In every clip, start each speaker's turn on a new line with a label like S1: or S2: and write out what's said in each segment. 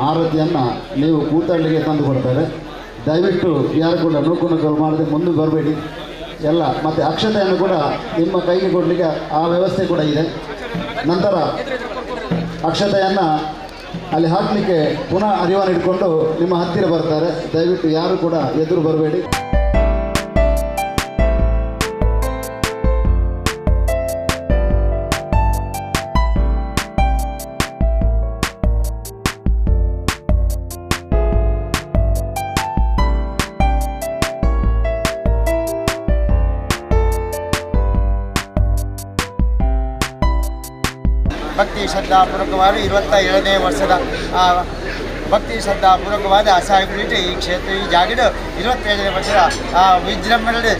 S1: ಆರತಿಯನ್ನು ನೀವು ಕೂತಳ್ಳಿಗೆ ತಂದು ಕೊಡ್ತಾರೆ. ದಯವಿಟ್ಟು ಯಾರು ಕೂಡ ನೂಕು ನೂಕಲು ಮಾಡದೆ ಮುಂದೆ ಬರಬೇಡಿ ಎಲ್ಲ. ಮತ್ತು ಅಕ್ಷತೆಯನ್ನು ಕೂಡ ನಿಮ್ಮ ಕೈಗೆ ಕೊಡಲಿಕ್ಕೆ ಆ ವ್ಯವಸ್ಥೆ ಕೂಡ ಇದೆ. ನಂತರ ಅಕ್ಷತೆಯನ್ನು ಅಲ್ಲಿ ಹಾಕಲಿಕ್ಕೆ ಪುನಃ ಅರಿವನ್ನು ಇಟ್ಕೊಂಡು ನಿಮ್ಮ ಹತ್ತಿರ ಬರ್ತಾರೆ. ದಯವಿಟ್ಟು ಯಾರು ಕೂಡ ಎದುರು ಬರಬೇಡಿ.
S2: ಭಕ್ತಿ ಶ್ರದ್ಧಾಪೂರ್ವಕವಾದ 27ನೇ ವರ್ಷದ ಭಕ್ತಿ ಶ್ರದ್ಧಾಪೂರ್ವಕವಾದ ಸಾಹಿಬ್ ಈ ಕ್ಷೇತ್ರ ಈ ಜಾಗದ 27ನೇ ವರ್ಷದ ವಿಜೃಂಭಣೆ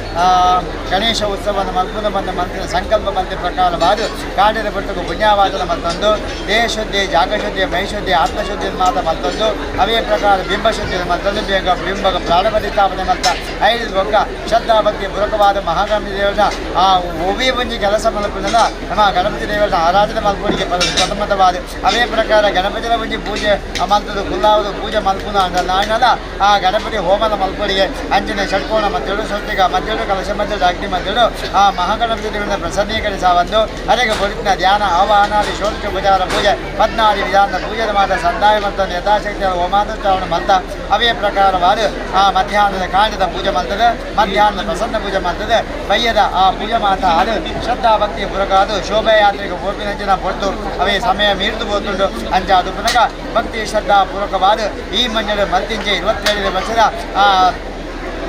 S2: ಗಣೇಶ ಉತ್ಸವವನ್ನು ಮಲ್ಪುನ ಬಂದ ಮಂತ್ರಿನ ಸಂಕಲ್ಪ ಮಂತ್ರಿ ಪ್ರಕಾರವಾದ ಕಾಡಿನ ಪಟ್ಟకు ಪುಣ್ಯವಾದನ ಮತ್ತೊಂದು ದೇಹಶುದ್ಧಿ ಜಾಗಶುದ್ಧಿ ಮೈಶುದ್ಧಿ ಆತ್ಮಶುದ್ಧಿ ಮಾತ ಮತ್ತೊಂದು ಅವೇ ಪ್ರಕಾರ ಬಿಂಬಶುದ್ಧಿ ಮತ್ತೊಂದು ಬೇಗ ಬಿಂಬಗ ಪ್ರಾಣಪತಿ ಸ್ಥಾಪನೆ ಮತ್ತ ಐದು ಬೊಕ್ಕ ಶ್ರದ್ಧಾ ಭಕ್ತಿ ಪೂರಕವಾದ ಮಹಾಗಣಪತಿ ದೇವರ ಆ ಒವ್ವೇ ಒಂಜಿ ಕೆಲಸ ಮಲ್ಪುನಲ್ಲ ನಮ್ಮ ಗಣಪತಿ ದೇವರ ಆರಾಧನೆ ಮಲ್ಪುನಿಗೆ ಪ್ರಥಮತವಾದ ಅವೇ ಪ್ರಕಾರ ಗಣಪತಿಯ ಒಂಜಿ ಪೂಜೆ ಮಂತ್ರದ ಕುಲ್ಲಾವುದು ಪೂಜೆ ಮಲ್ಪುನ ಅಂಡಲ್ಲ ಆ ಗಣಪತಿ ಹೋಮದ ಮಲ್ಪುನಿಗೆ ಅಂಚಿನ ಷಟ್ಕೋಣ ಮತ್ತೇಳು ಸ್ವಸ್ತಿಕ ಮತ್ತೇಳು ಕಲಶ ಮತ್ತೇಳು ಅಗ್ನಿ ಮತ್ತೇಳು ಆ ಮಹಾಗಣಪತಿ ದೇವರ ಪ್ರಸನ್ನೀಕರಿಸವಂದು ಅನೇಕ ಪವಿತ್ರ ಧ್ಯಾನ ಆವಾಹನಾದಿ ಷೋಡಶ ಪೂಜಾರ ಪೂಜೆ ಪದ್ನಾದಿ ವಿಧಾನದ ಪೂಜೆ ಮಾತ ಸಂದಾಯ ಮತ್ತು ಯಥಾಶಕ್ತಿಯ ಹೋಮಾನುಷ್ಠಾನ ಮಂತ ಅವೇ ಪ್ರಕಾರವಾದ ಆ ಮಧ್ಯಾಹ್ನದ ಕಾಂಡದ ಪೂಜೆ ಮಾಡ್ತದೆ, ಮಧ್ಯಾಹ್ನದ ಪ್ರಸನ್ನ ಪೂಜೆ ಮಾಡ್ತದೆ, ಬಯ್ಯದ ಆ ಪೂಜೆ ಮಾತ ಅದು ಶ್ರದ್ಧಾ ಭಕ್ತಿ ಪುರಕಾದು ಶೋಭಾಯಾತ್ರೆಗೆ ಪೋಪಿನಂಚಿನ ಪೊರ್ತು ಅವೇ ಸಮಯ ಮೀರಿದು ಪೋತುಂಡು ಅಂಚ ಅದು ಪುನಗ ಭಕ್ತಿ ಶ್ರದ್ಧಾ ಪೂರ್ವಕವಾದ ಈ ಮಂಡಳ ಮಲ್ತಿಂಚೆ 27 ವರ್ಷದ ಆ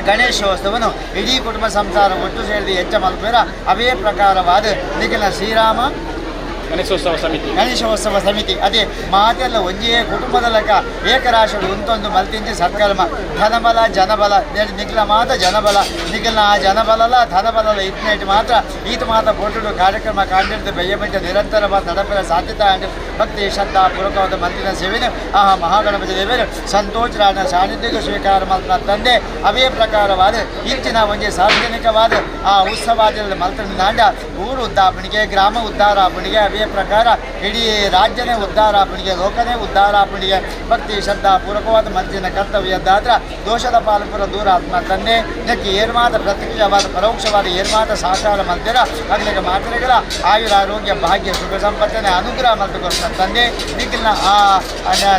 S2: ಗಣೇಶೋತ್ಸವನು ಇಡೀ ಕುಟುಂಬ ಸಂಸಾರ ಒಟ್ಟು ಸೇರಿದ ಹೆಚ್ಚ ಮಲ್ಪೇರ ಅವೇ ಪ್ರಕಾರವಾದ ನಿಖಿಲ ಶ್ರೀರಾಮ
S3: ಗಣೇಶೋತ್ಸವ ಸಮಿತಿ
S2: ಗಣೇಶೋತ್ಸವ ಸಮಿತಿ ಅದೇ ಮಾತೆಲ್ಲ ಒಂಜೇ ಕುಟುಂಬದ ಲೆಕ್ಕ ಏಕರಾಶರು ಉಂತೊಂದು ಮಲ್ತಿಂಚಿ ಸತ್ಕರ್ಮ ಧನಬಲ ಜನಬಲ ನಿಖಿಲ ಮಾತ ಜನಬಲ ನಿಖಿಲ ಆ ಜನಬಲಲ ಧನಬಲಲ ಇತ್ನೇಟ್ ಮಾತ್ರ ಈತ ಮಾತ ಪೋಟುಡು ಕಾರ್ಯಕ್ರಮ ಕಾಂಡಿರ್ದು ಬೆಯ್ಯ ನಿರಂತರವಾದ ನಡಪರ ಸಾಧ್ಯತೆ ಅಂಡ್ ಭಕ್ತಿ ಶ್ರದ್ಧಾ ಪೂರ್ವಕವಾದ ಮಂತ್ರಿನ ಸೇವೆನು ಆ ಮಹಾಗಣಪತಿ ದೇವರು ಸಂತೋಷರಾದ ಸಾನ್ನಿಧ್ಯಕ್ಕೆ ಸ್ವೀಕಾರ ಮಲ್ತನ ತಂದೆ ಅವೇ ಪ್ರಕಾರವಾದ ಇಂಚಿನ ಒಂಜಿ ಸಾರ್ವಜನಿಕವಾದ ಆ ಉತ್ಸವಾದಿಯಲ್ಲಿ ಮಲ್ತನ ನಾಂಡ ಊರು ಉದ್ದಾಪಣಿಗೆ ಗ್ರಾಮ ಉದ್ಧಾರಾಪಣಿಗೆ ಅವೇ ಪ್ರಕಾರ ಇಡೀ ರಾಜ್ಯನೇ ಉದ್ಧಾರ ಆಪಣಿಗೆ ಲೋಕನೇ ಉದ್ಧಾರ ಆಪಣಿಗೆ ಭಕ್ತಿ ಶ್ರದ್ಧಾ ಪೂರಕವಾದ ಮನಸ್ಸಿನ ಕರ್ತವ್ಯದ್ದಾದ್ರ ದೋಷದ ಪಾಲಪುರ ದೂರ ಆತ್ಮ ತಂದೆ ಇದಕ್ಕೆ ಏರ್ಮಾದ ಪ್ರತ್ಯಕ್ಷವಾದ ಪರೋಕ್ಷವಾದ ಏರ್ಮಾದ ಸಹಕಾರ ಮಲ್ತಿರ ಅಗಲಿಗೆ ಮಾತ್ರೆಗಳ ಆಯುರ ಆರೋಗ್ಯ ಭಾಗ್ಯ ಸುಖ ಸಂಪತ್ತನೆ ಅನುಗ್ರಹ ಮಲ್ತು ಕೊಡ್ತಾನೆ ತಂದೆ. ನಿಖಿಲ್ನ ಆ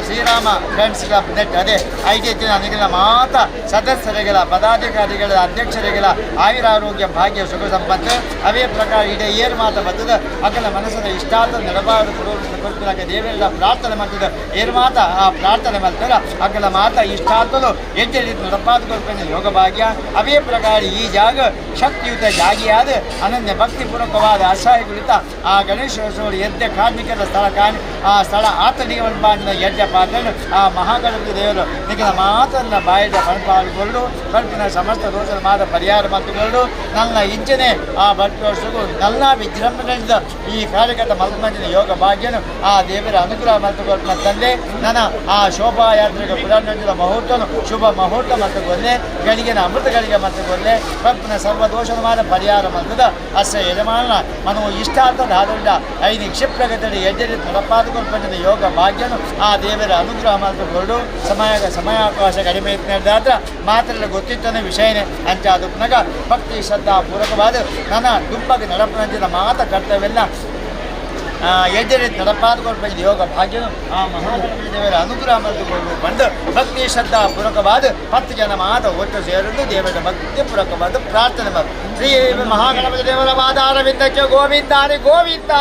S2: ಶ್ರೀರಾಮ ಫ್ರೆಂಡ್ಸ್ ಕ್ಲಬ್ ನೆಟ್ ಅದೇ ಐಟಿನ ನಿಖಿಲ್ನ ಮಾತ ಸದಸ್ಯರಿಗಳ ಪದಾಧಿಕಾರಿಗಳ ಅಧ್ಯಕ್ಷರಿಗಳ ಆಯುರ ಆರೋಗ್ಯ ಭಾಗ್ಯ ಸುಖ ಸಂಪತ್ತು ಅವೇ ಪ್ರಕಾರ ಇಡೀ ಏರ್ ಮಾತ ಬರ್ತದ ಅಗಲ ಮನಸ್ಸದ ಇಷ್ಟಾರ್ಥ ನೆರವಾರು ಕೊಡ್ಪಿನಾಗ ದೇವೆಲ್ಲ ಪ್ರಾರ್ಥನೆ ಮಾಡ್ತದೆ ಏರ್ ಮಾತ ಆ ಪ್ರಾರ್ಥನೆ ಮಾಡ್ತಾರ ಅಗಲ ಮಾತ ಇಷ್ಟಾರ್ಥಲು ಹೆಜ್ಜೆ ನಡಪಾದ ಕೊಡ್ಪಿನ ಯೋಗ ಭಾಗ್ಯ ಅವೇ ಪ್ರಕಾರ ಈ ಜಾಗ ಶಕ್ತಿಯುತ ಜಾಗಿಯಾದ ಅನನ್ಯ ಭಕ್ತಿಪೂರ್ವಕವಾದ ಅಸಹಾಯಗುಳಿತ ಆ ಗಣೇಶೋತ್ಸವ ಎದ್ದೆ ಕಾರ್ಮಿಕರ ಸ್ಥಳ ಕಾಣಿ ಆ ಸ್ಥಳ ಆತನಿಗೆ ಒಂದು ಬಾಂಡಿನ ಯಜ್ಞ ಪಾತ್ರ ಆ ಮಹಾಗಣಪತಿ ದೇವರು ನಿಖಿಲ ಮಾತನ್ನ ಬಾಯಿದ ಪಣಪಾಡುಕೊಂಡು ಕಲ್ಪಿನ ಸಮಸ್ತ ದೋಷದ ಮಾತ ಪರಿಹಾರ ಮಾಡಿಕೊಂಡು ನನ್ನ ಇಂಚನೆ ಆ ಭಕ್ತೋತ್ಸವವು ನನ್ನ ವಿಜೃಂಭಣೆಯಿಂದ ಈ ಕಾರ್ಯಕರ್ತ ಮಲ್ಪಂಜಿನ ಯೋಗ ಭಾಗ್ಯನು ಆ ದೇವರ ಅನುಗ್ರಹ ಮಲ್ತುಕೊಟ್ಟ ತಂದೆ. ನನ್ನ ಆ ಶೋಭಾಯಾತ್ರೆಗೆ ಪುರಾಣ ಮುಹೂರ್ತನು ಶುಭ ಮುಹೂರ್ತ ಮಲ್ತುಕೊಲ್ಲೆ ಗಳಿಗೆನ ಅಮೃತ ಗಳಿಗೆ ಮಲ್ತುಕೊಲ್ಲೆ ಕಲ್ಪಿನ ಸರ್ವ ದೋಷದ ಮಾತ ಪರಿಹಾರ ಮಲ್ತದ ಅಸ್ಸ ಯಜಮಾನ ಮನೋ ಇಷ್ಟಾರ್ಥದ ಆದರಿಂದ ಐದು ಕ್ಷಿಪ್ರಗತಿಯಲ್ಲಿ ಎಡ್ಡೆ ನಡಪಾದುಕೊಳ್ಪಂಜಿನ ಯೋಗ ಭಾಗ್ಯನು ಆ ದೇವರ ಅನುಗ್ರಹ ಮಲ್ತುಕೊಂಡು ಸಮಯಾವಕಾಶ ಕಡಿಮೆ ಇದ್ದಾದ್ರ ಮಾತ್ರ ಗೊತ್ತಿತ್ತನೇ ವಿಷಯನೇ ಅಂಚಾದುಪ್ನಗ ಭಕ್ತಿ ಶ್ರದ್ಧಾ ಪೂರಕವಾದ ನನ್ನ ದುಂಬಗೆ ನಡಪನಂಚಿನ ಮಾತ ಕರ್ತವ್ಯಲ್ಲ ಎಡ್ಡೆ ನಡಪಾದುಕೊಳ್ಬೇಕು ಯೋಗ ಭಾಗ್ಯನು ಆ ಮಹಾಗಣಪತಿ ದೇವರ ಅನುಗ್ರಹ ಮಲ್ತುಕೊಂಡು ಬಂದು ಭಕ್ತಿ ಶ್ರದ್ಧಾ ಪೂರಕವಾದ 10 ಜನ ಮಾತ ಒಟ್ಟು ಸೇರಲು ದೇವರ ಭಕ್ತಿ ಪೂರಕವಾದ ಪ್ರಾರ್ಥನೆ ಮಾಡು. ಶ್ರೀ ಮಹಾಗಣಪತಿ ದೇವರ ಪಾದಾರವಿಂದಕ್ಕೆ ಗೋವಿಂದಾರಿ ಗೋವಿಂದ.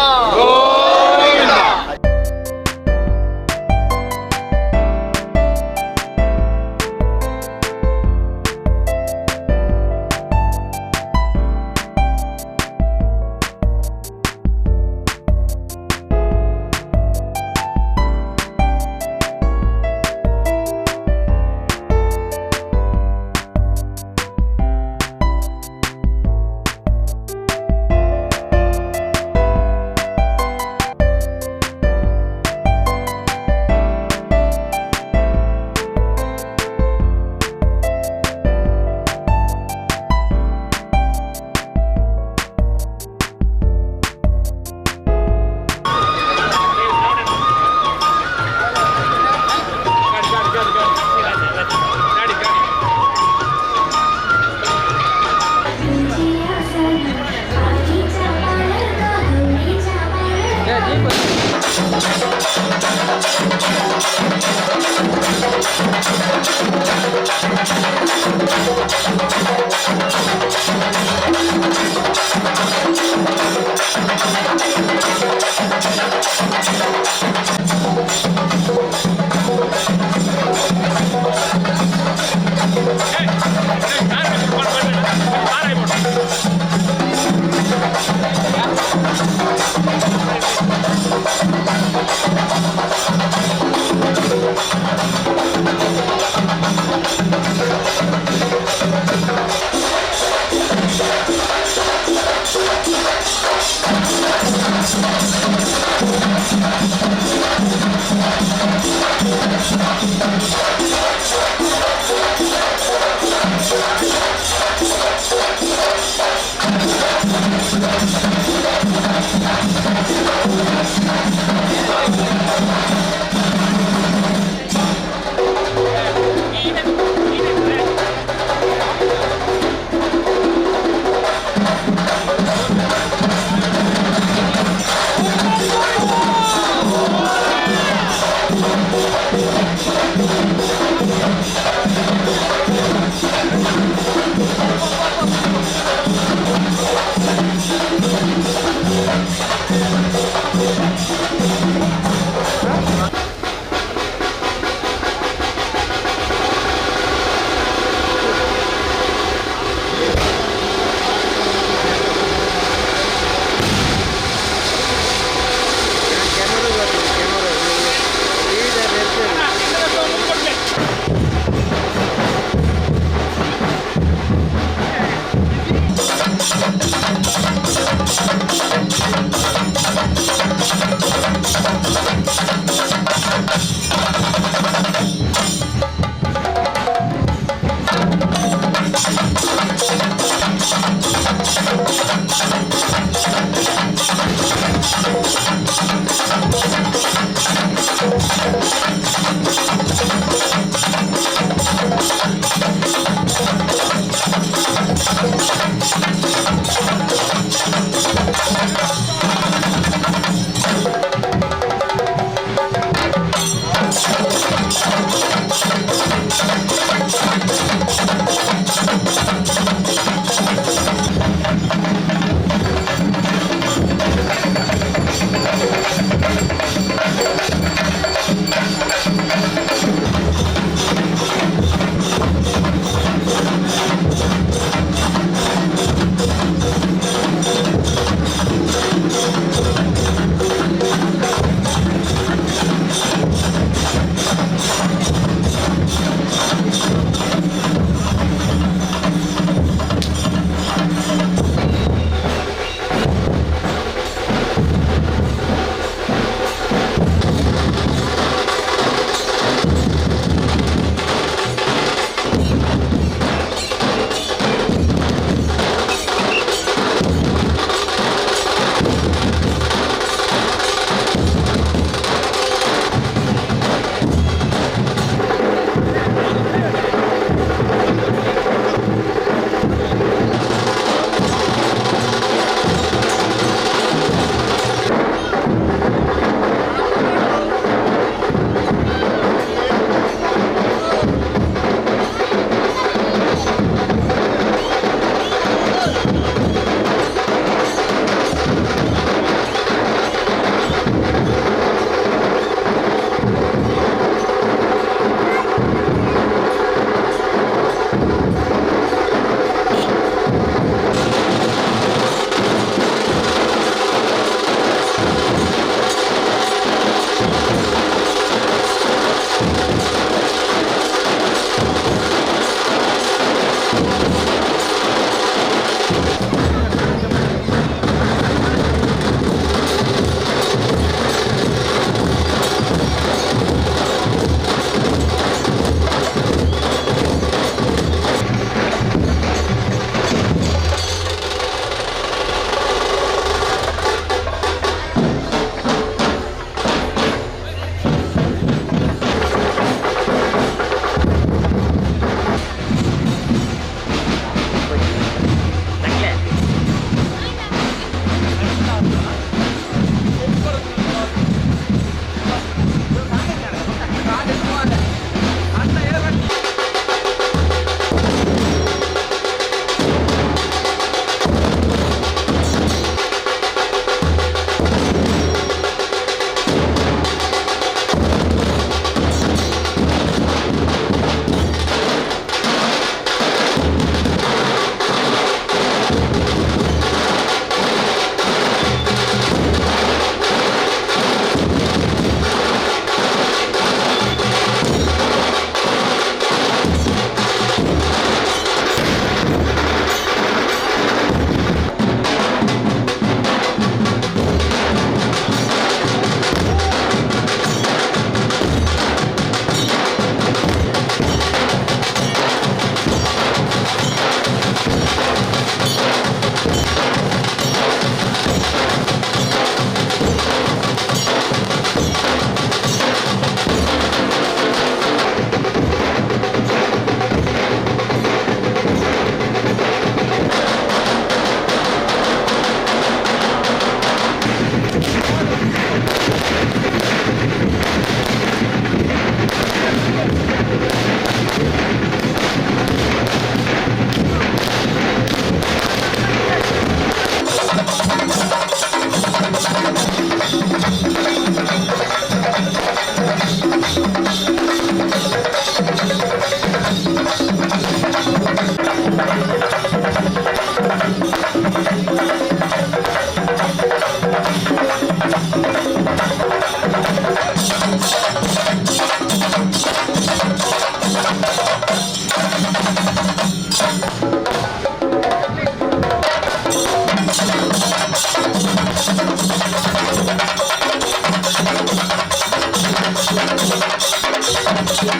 S4: Thank you.